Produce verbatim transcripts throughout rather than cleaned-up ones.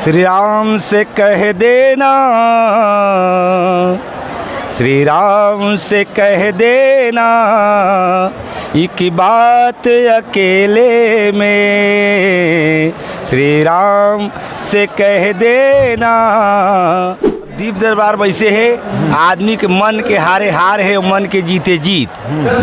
श्री राम से कह देना, श्री राम से कह देना, एक बात अकेले में, श्री राम से कह देना। दीप दरबार वैसे है, आदमी के मन के हारे हार है, मन के जीते जीत।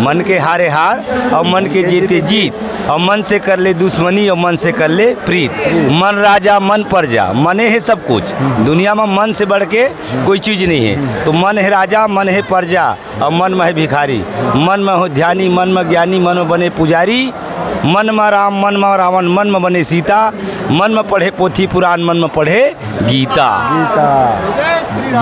मन के हारे हार और मन के जीते जीत, और मन से कर ले दुश्मनी और मन से कर ले प्रीत। मन राजा मन प्रजा, मने है सब कुछ। दुनिया में मन से बढ़ के कोई चीज नहीं है। तो मन है राजा, मन है प्रजा, और मन में है भिखारी। मन में हो ध्यानी, मन में ज्ञानी, मन में बने पुजारी। मन में राम, मन में रावण, मन में बने सीता। मन में पढ़े पोथी पुराण, मन में पढ़े गीता। गीता।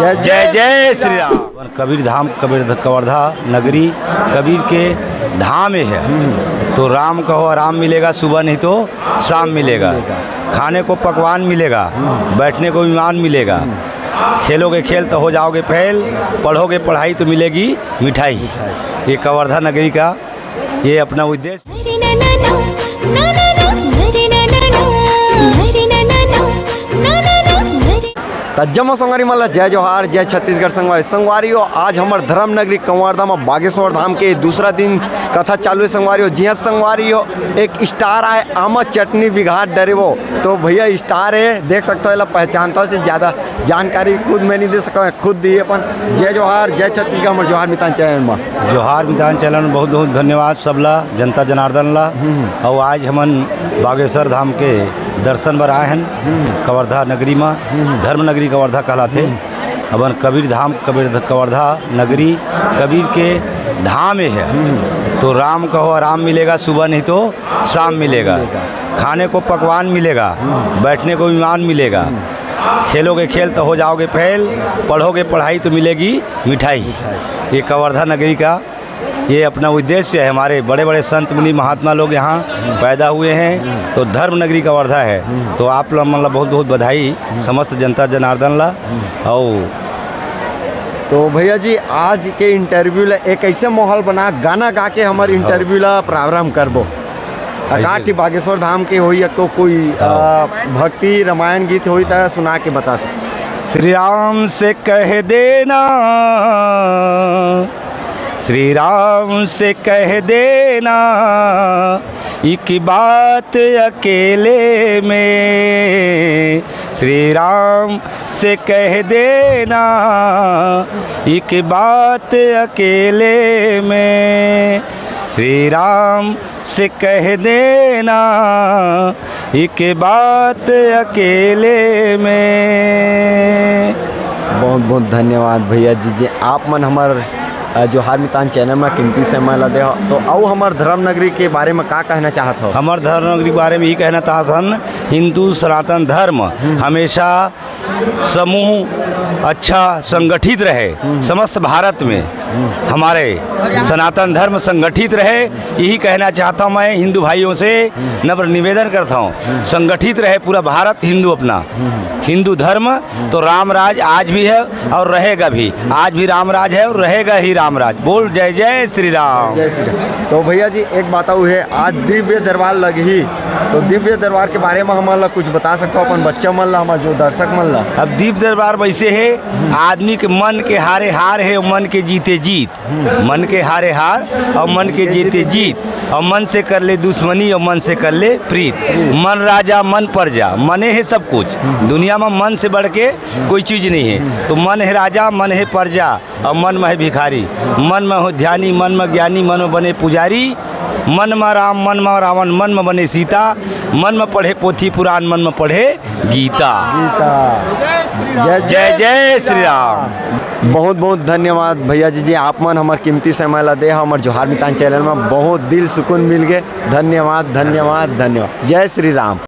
जय जय जय श्री राम। कबीर धाम, कबीर ध-, कवर्धा नगरी कबीर के धाम है। तो राम कहो आराम मिलेगा, सुबह नहीं तो शाम मिलेगा। खाने को पकवान मिलेगा, बैठने को विमान मिलेगा। खेलोगे खेल तो हो जाओगे फेल, पढ़ोगे पढ़ाई तो मिलेगी मिठाई। ये कवर्धा नगरी का ये अपना उद्देश्य। त जम्मो संगवारी मन ला जय जोहार, जय छत्तीसगढ़ संगवारी। संगवारी हो, आज हमर धर्म नगरी कवर्धा म बागेश्वर धाम के दूसरा दिन कथा चालू है संगवारी हो। जी हाँ संगवारी हो, एक स्टार आए, आमा चटनी बिघात डरे वो। तो भैया स्टार है, देख सकता हो, एला पहचानता हो, से ज्यादा जानकारी खुद मैं नहीं दे सका, खुद दिए अपन। जय जोहार, जय छत्तीसगढ़, हमर जोहार मितान चैनल म। जोहार मितान चैनल म बहुत बहुत धन्यवाद सबला, जनता जनार्दन ला। हम्म। अउ आज हमन बागेश्वर धाम के दर्शन बर आए हन, हम्म। कवर्धा नगरी म, हम्म। धर्म नगरी कवर्धा कहलाथे। हम्म। हमन कबीर धाम, कबीर ध-, कवर्धा नगरी कबीर के धाम ये है। हम्म। तो राम कहो आराम मिलेगा, सुबह नहीं तो शाम मिलेगा। मिलेगा। खाने को पकवान मिलेगा, हम्म। बैठने को विमान मिलेगा। हम्म। खेलोगे खेल तो हो जाओगे फेल, पढ़ोगे पढ़ाई तो मिलेगी मिठाई। मिठाई। ये कवर्धा नगरी का ये अपना उद्देश्य है। हमारे बड़े-बड़े संत मुनि महात्मा लोग यहाँ पैदा हुए हैं, हम्म। तो धर्म नगरी कवर्धा है। हम्म। तो आप लोग मतलब बहुत-बहुत बधाई, हम्म। समस्त जनता जनार्दन ला। हम्म। और तो भैया जी, आज के इंटरव्यू ला एक ऐसे माहौल बना, गाना गा के हमर हाँ। इंटरव्यू ला प्रारंभ करबो। ऐसे। अकाटी बागेश्वर धाम के होई या तो कोई, हाँ। अ, भक्ति रामायण गीत होई त सुना के बता सक। श्री राम से कह देना, श्री राम से कह देना, एक बात अकेले में, श्री राम से कह देना, एक बात अकेले में, श्री राम से कह देना, एक बात अकेले में। बहुत बहुत धन्यवाद भैया जी, जे आप मन हमर, अ, जोहार मितान चैनल में कीमती समय ला दे हो। तो अउ हमर धर्म नगरी के बारे में का कहना चाहत हो? हमर धर्म नगरी के बारे में यही कहना चाहत हन, हिंदू सनातन धर्म हम्म। हमेशा समूह अच्छा संगठित रहे हम्म। समस्त भारत में। हम्म। हमारे सनातन धर्म संगठित रहे, यही कहना चाहता हूँ मैं हिंदू भाइयों से, हम्म। नम्र निवेदन करता हूँ, हम्म। संगठित रहे पूरा भारत हिंदू अपना। हम्म। हिंदू धर्म हम्म। तो राम राज आज भी है और रहेगा भी। आज भी राम राज है और रहेगा ही राम राज। बोल जय जय श्री राम। जय श्री राम। तो भैया जी, एक बात अउ है, आज दिव्य दरबार लगही, तो दिव्य दरबार के बारे में हमन ला कुछ बता सकथव अपन बच्चा मन ला, हमर जो दर्शक मन ला? अब दीप दरबार वैसे है, आदमी के मन के हारे हार है, मन के जीते जीत। मन के हारे हार और मन के जीते जीत, और मन से कर ले दुश्मनी और मन से कर ले प्रीत। मन राजा मन प्रजा, मने है सब कुछ। दुनिया में मन से बढ़ के कोई चीज नहीं है। तो मन है राजा, मन है प्रजा, और मन में है भिखारी। मन में हो ध्यानी, मन में ज्ञानी, मन में बने पुजारी। मन में राम, मन में रावण, मन में बने सीता। मन में पढ़े पोथी पुराण, मन में पढ़े गीता। गीता। जय जय श्री राम। बहुत बहुत धन्यवाद भैया जी, जी आप मन हमर कीमती समय ला दे, हमर जोहार मितान चैनल में बहुत दिल सुकून मिल गए। धन्यवाद, धन्यवाद, धन्यवाद। जय श्री राम।